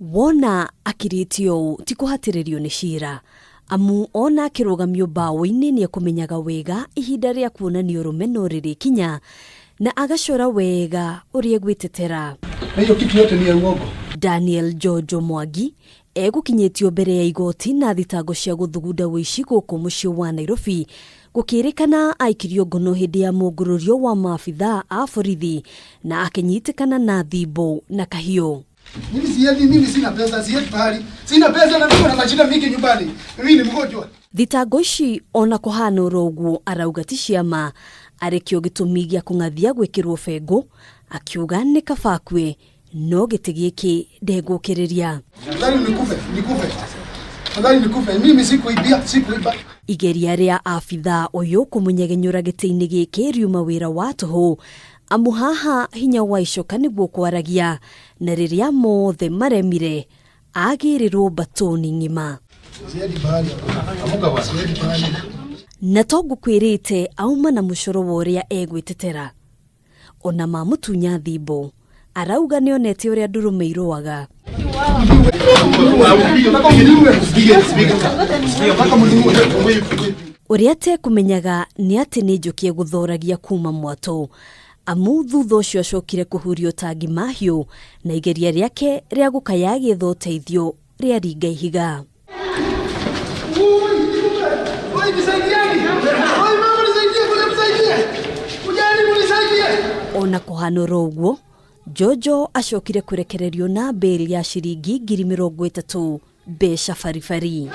Wona akirĩte ũũ ti kũhatĩrĩrio nĩ cira, amu ona akĩrũgamio mbaũ-inĩ nĩ ekũmenyaga wega ihinda rĩa kuonania ũrũme no rĩrĩkinya na agacora wega ũrĩa egwĩtetera. Na hiyo kitu yote ni ya uongo. Daniel Jojo Mwangi egũkinyĩtio mbere ya igoti na thitango cia gũthugunda ũici gũkũ mũciĩ wa Nairobi, gũkĩrĩkana aikirio ngono hĩndĩ ya mũngũrũrio wa maabithaa a borithi na akĩnyitĩkana na thimbo na kahiũ. Mimi siendi, mimi sina pesa, siendi pahali. Sina pesa na niko na mashida mingi nyumbani. Mimi ni mgonjwa. Thitango ici ona kũhana oro ũguo arauga ti ciama, arĩ kĩo gĩtũmi gĩa kũng'athia gwĩkĩrwo bengo, akiuga nĩ kaba akue no gĩtĩ gĩkĩ ndegũkĩrĩria. Afadhali nikufe, nikufe. Afadhali nikufe. Mimi sikuibia, sikuiba. Igeria rĩa abithaa ũyũ kũmũnyegenyũra gĩtĩ-inĩ gĩkĩ riuma wĩra wa tũhũ, amu haha hinya wa icoka nĩguo kwaragia, na rĩrĩa mothe maremire agĩrĩrwo mbatũni ng'ima. Siendi pahali. Amuka bwana. Siendi pahali. Na to ngũkwĩrĩte auma na mũcoro wa ũrĩa egwĩtetera. Ona mamũtunya thimbo arauga nĩonete ũrĩa ndũrũme irũaga. Nataka mniue. Nataka mniue. Ũrĩa atekũmenyaga nĩ atĩ nĩ njũkĩ egũthoragia kuma mwatũ, amu thutha ũcio acokire kũhurio tangi mahiũ na igeria rĩake rĩa gũkaya agĩetha ũteithio rĩaringa ihiga. Oi, nisaidieni. Oi, mama nisaidie, kuja msaidie. Kujani mnisaidie. Ona kũhana oro ũguo, Jojo acokire kũrekererio na bail ya ciringi 30,000 mbeca baribari.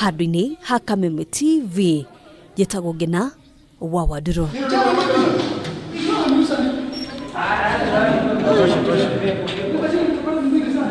Handũ-inĩ ha Kameme TV, njĩtagwo Ngena wa Wandũrũ. Tosha, tosha.